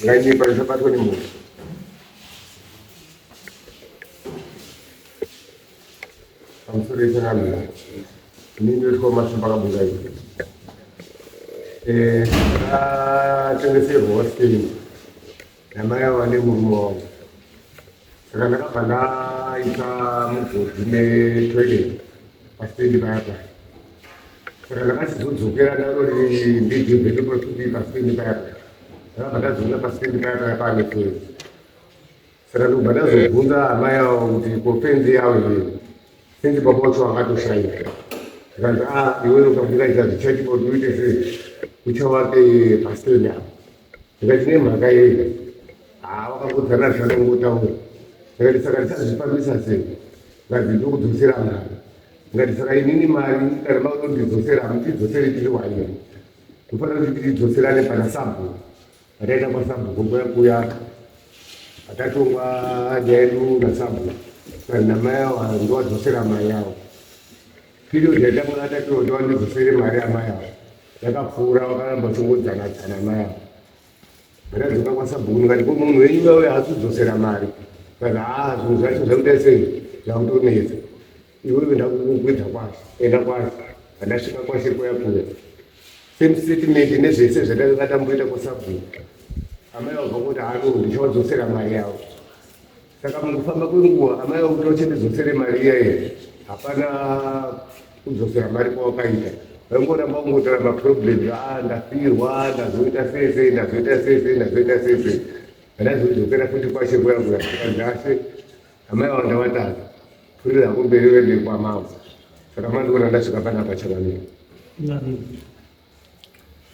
Ngainyepa isabatwa nemhosva. Pamusoro yechakamira. Ini ndoitwa masimba kabungaidza. Eh, ndatengeserwa stendi namai ava nemurume wangu. Saka ndakabva ndaisa mugodhi netoilet pastendi paya paya. Saka ndakachizodzokera ndanoti ndidhivhelope futi pastendi paya paya. Ndakabva ndazoona pastendi paya paya paane fenzi. Saka ndobva ndazobvunza amai avo kuti ko fenzi yavo iyi fenzi baba wacho wangatoshaika. Zvikanzi a ah, iwe ukafungaidza zvichachipa kuti uite sei uchavake pastendi apa. Ndikati nemhaka yei? Haa wakangodzana zvanongotaura. Ndikati saka ndichazvifambisa sei? Ndikati ndokudzosera mari. Ndikati saka inini mari kana makutondidzosera hamutidzoseri tiri wairi. Tofanira kuti tidzoserane pana sabhuku. Pataenda kwasabhuku kuya kuya patatongwa nyaya yedu nasabhuku. Saka namai awa ndowadzosera mari yavo. Period yatanga tatiwa kuti vandidzosere mari yamai ava yakapfuura vakaramba vachingodzana dzana mai ava. Ndakadzoka kwasabhuku ndikati ko munhu wenyu uya uya haasi kudzosera mari. Vakati haa zvinhu zvacho zvakuita sei zvakutonetsa. Iwewe ndakukukwidza kwashe enda kwashe. Pandasvika kwashe kuya kuya same statement nezvese zvandakanga ndamboita kwasabhuku. Amai vabva kuti hano ndichavadzosera mari yavo. Saka mukufamba kwenguva amai vakuti vachandidzosere mari iya iya hapana kudzosera mari kwawakaita vaingoramba kungotaura maproblems a ah, ndafirwa ndazoita sei sei ndazoita sei sei ndazoita sei sei ndazodzokera futi kwashe kuya kuya ndashe amai vavo ndavatadza pfurira hako mberi uende kwamavo saka mandiona ndasvika panapa chavanei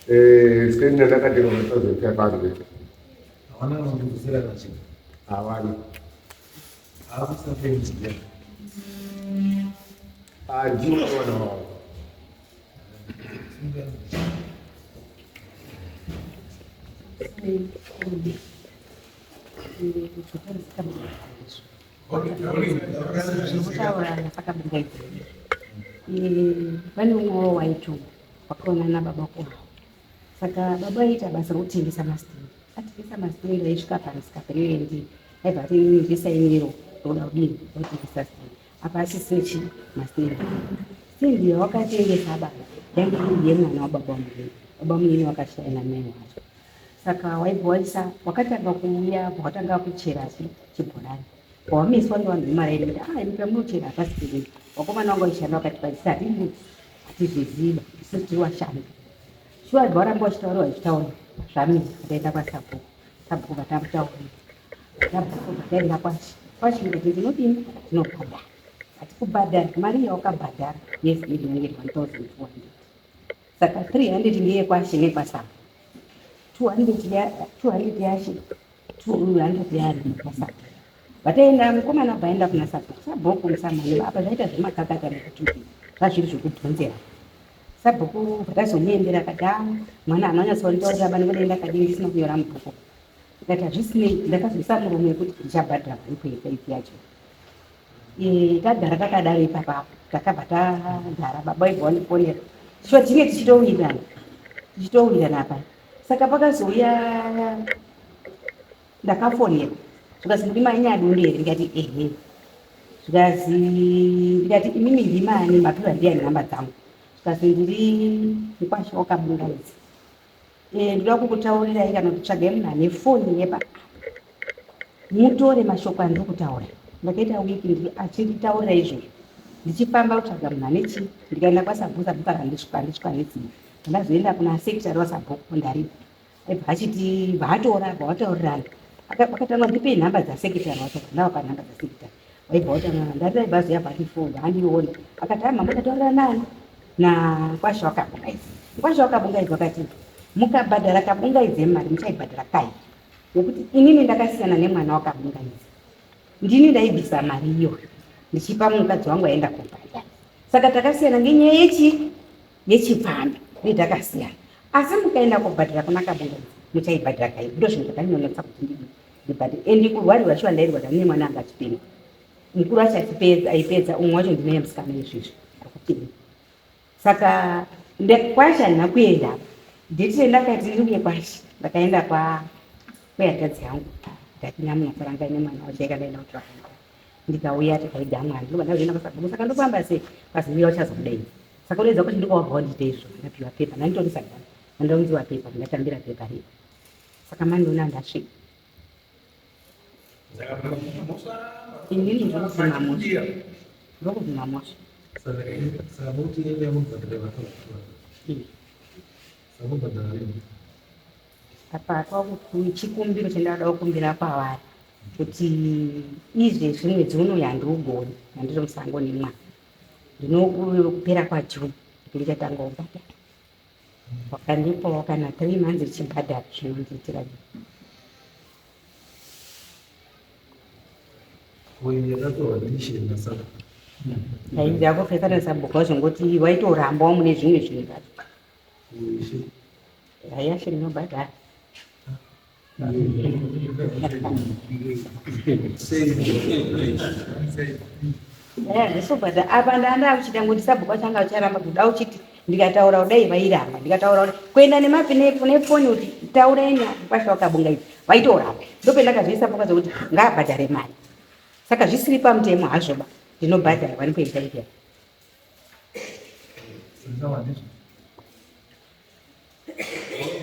Eh, stendi ndakatenga 1500. Hawana vanondibvusira kana chinhu. Hawana. Haakusa fenzi ndiani? Ah, ndiwo mwana wavo. Zvinotaura napakabungaidza. Vane umwe wavo waitumwa. Wakaonana nababa kwavo. Saka baba aiita basa rokutengesa masitendi. Atengesa masitendi aisvika pamusika perendi aibva ati inini ndisainiro ndoda kudini ndotengesa sitendi. Apa asisine chii masitendi. Sitendi yawakatengesa baba yange iri yemwana wababa munini. Baba munini wakashaya namai wacho. Saka waibva waisa wakatanga kuuya watanga kuchera chibhorani. Wamiswa ngevanhu vemaraini kuti ah imi pamunochera hapasi penyu. Vakomana vanga vachishanda vakati pachisa hatidi hatizviziva isu tiri washandi shuwa varamba vachitaura vachitaura zvamira vakaenda kwasabhuku sabhuku vatamutaurira sabhuku vakaenda kwashi kwashi ndikati ndinodini ndinobhadhara ati kubhadhara mari yawakabhadhara yes inenge 1200 saka 300 ndeyekwashe nekwasabhuku 200 yashe 200 yani kwasabhuku Vataenda mukomana abva aenda kuna sabhuku. Sabhuku musamhani apa zvaita zvemakakata nekuti zvazviri zvekudhonzera. Sabhuku vakazomuendera akati ah mwana anonyatsonditaurira bani kudai ndakadii ndisina kunyora mubhuku. Ndikati hazvisinei ndakazoisa murume wekuti ndichabhadhara 1.5 yacho. Eh, tagara takadaro ipapa takabva tagara baba vaibva vandifonera. Shuwa tinge tichitowirirana tichitowirirana apa. Saka pakazouya Ndakafonerwa zvikazi muri mai Nyadunde here ndikati ehe zvikazi ndikati imimi ndimani mapiwa ndiyani nhamba dzangu zvikazi ndiri mukwasha wakabungaidza e, ndoda kukutaurirai kana kuti tsvagai munhu ane foni yepa mutore mashoko andiri kutaura ndakaita wiki achinditaurira izvozvo ndichifamba kutsvaga munhu ane chii ndikaenda kwasabhuku sabhuku akandisvika andisvika nedzimwe ndazoenda kuna sekitari wasabhuku ndaripo Aibva achiti vatora vavataurirana akatanga ndipei nhamba dzasekretary wacho ndavapa nhamba dzasekretary waibva watanga ndati bhazi yabva atifunga handiione akati hama mukataurira nani nakwasha wakabungaidza kwasha wakabungaidza wakati mukabhadhara kabungaidze mari muchaibhadhara kai nekuti inini ndakasiyana nemwana wakabungaidza ndini ndaibvisa mari iyoyo ndichipa mukadzi wangu aenda kubhadhara saka takasiyana ngenyaya yechii yechipfambi netakasiyana asi mukaenda kobhadhara kuna kabunga muchaibhadhara kai ndo zvinhu zvakandinonetsa kuti ndidi ndibhadhare endi kurwarirwa shuwa ndairwara ndine mwana anga achipinda mukuru acho achipedza aipedza umwe wacho ndinaye musikana izvizvi akupinda saka kwashe handina kuenda nditire ndakati ndiri kuye kwashe ndakaenda kwa Kwehanzvadzi yangu ndapinda munokuranga nemwana wacho yakadaida kuti vakaita ndikauya tikaiga mwana ndobva ndazoenda kwasabhuku saka ndofamba sei kwazimira uchazokudai saka unoedza kuti ndikawabva wandiite izvo ndapiwa pepa ndanditori sagana ndandaunziwa pepa ndatambira pepa riya saka mandiona ndasvika. Inini ndokubvuma mhosva, ndokubvuma mhosva. Saka muti ende yamubhadhara vakakutora? Samubhadhara rini? Apa chikumbiro chandada kukumbira kwavari kuti izvezvi mwedzi uno handiugoni, handiri musango nemwana. Ndinokupera kwaJune ndichatanga kubhadhara. Wakandipawo kana 3 months ichibhadhara zvinondiitira. Uyu yakatorwa ndishena saka. Ndakufesa nesabhuku wazvongoti waitorambawo mune zvimwe zvinhu zvacho. Uishe. Hayashe ndinobhadhara. Sei? Handisubhadhara apa ndanda uchida ngoti sabhuku wacho anga ucharamba kuda uchiti ndikataura kudai vairamba, ndikataura kudai kuenda nefoni kuti taurai nakwasha wakabunga izvi vaitoramba. Ndopendakazoisa pfungwa dzekuti ngaabhadhare mari, saka zvisiri pamutemo hazvoba, ndinobhadhara 1.5. Saka ndizvo.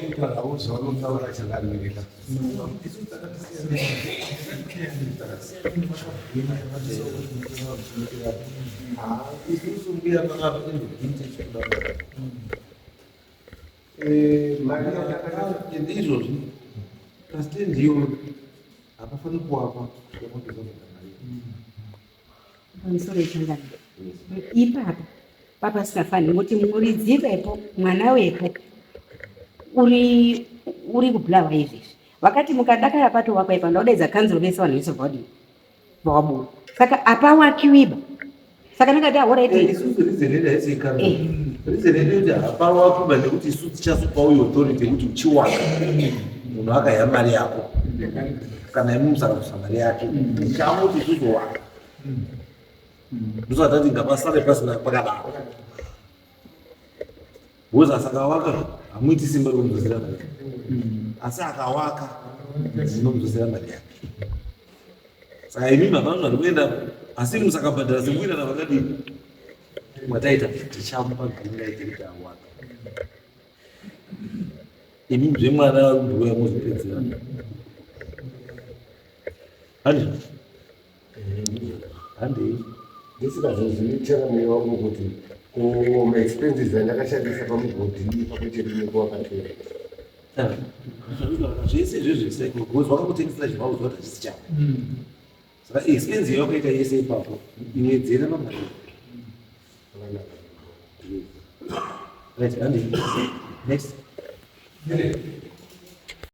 Kutaurawo zvaunotaura chakamirira. Isu takasiyana. Isusu mbuya panapa inovintage. Mari yandakati Ende izvozvi pastendi iyoyo hapafaniri kuwakwa yamunotozabhadhara mari. Pamusoro yechangamiro, ipapa papasingafaniri kuti muridzi wepo, mwana wepo uri kubhulawa izvezvi. Vakati mukadakara patovakwa ipa ndakudaidza kanzuro vese vanhu vese vadii vawabuda, saka apawakiwiba. Saka ndakati alright. Isusu reason yedu haisi yekanzuro. Reason yedu kuti hapawakiba nekuti isusu tichazopa uyo authority yekuti uchiwaka munhu akaya mari yako kana imi musakakusa mari yake tichamuti isusu waka ndosati tati ngapasare pasina pakadaro because asakawaka hamuiti simba rokumudzosera mari yake, asi akawaka munomudzosera mari yake. Saka imi mapano vari kuenda asi musakabhadhara sekuwirana vakadii mwataita tichamupa green light yekuti awaka. Imi zvemwana vari kubhuya muzopedzera handizvo handei. Ndisingazozivi mweya wangu kuti kumaexpenses andakashandisa pamugodhi pamwe chete nekuwakatora. Zvese izvezvo because wakakutengesera chivharo zuva hachisi chako, saka expense yawakaita yese ipapo iwedzera pamari. Right, handei, next.